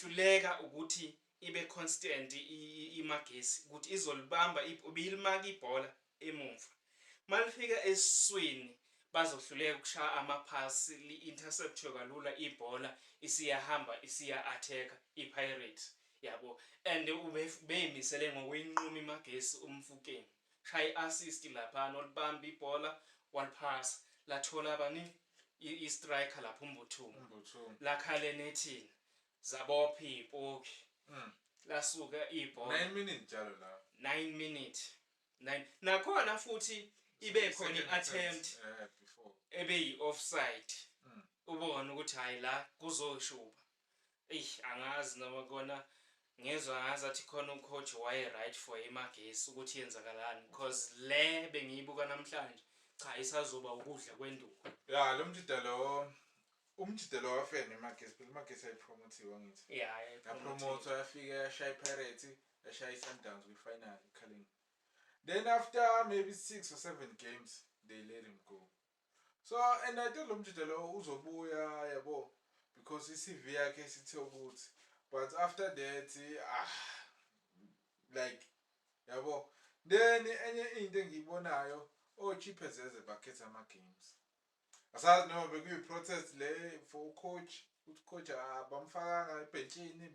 Ihluleka ukuthi ibe constant iMagesi ukuthi izolibamba, ibilimaka ibhola emumva. Malifika esiswini bazohluleka ukushaya amaphasi, li-interceptwe kalula ibhola, isiyahamba isiya-attack i-Pirates, yabo. And ubeyimisele ngokuyinquma iMagesi uMofokeng, shaya i-assist laphana, walibamba ibhola, waliphasa, lathola bani, i-striker lapho, uMbuthuma. Mbuthuma. Lakhala enethini, zabopha iy'poki, lasuka ibhola. 9 minutes njalo la. 9 minute 9 nakhona futhi ibe khona i-attempt Before. Ebeyi-offside, ubone ukuthi hayi, la kuzoshuba. Eyi, angazi noma kona ngezwa ngazathi khona ucoach waye right for iMagesi ukuthi yenzakalani, because le bengiyibuka namhlanje, cha, isazoba ukudla kwenduku. Ya, lo mjida lo, umjida lo wafena iMagesi phela. IMagesi ayipromothiwe, ngithi. Yapromotha, yafika yashaya iPirates, yashaya i-Sundowns kwi-final iCarling. Then after maybe six or seven games they let him go. So and I think lo mjida lo uzobuya, yabo, because i-CV yakhe sithe ukuthi, but after that, ah, like, yabo. Then enye into engiyibonayo, oChipezeze bakhetha ama-games. Asazi noma bekuyi-protest le for ucoach, ukuthi coach abamfakanga ebhentshini.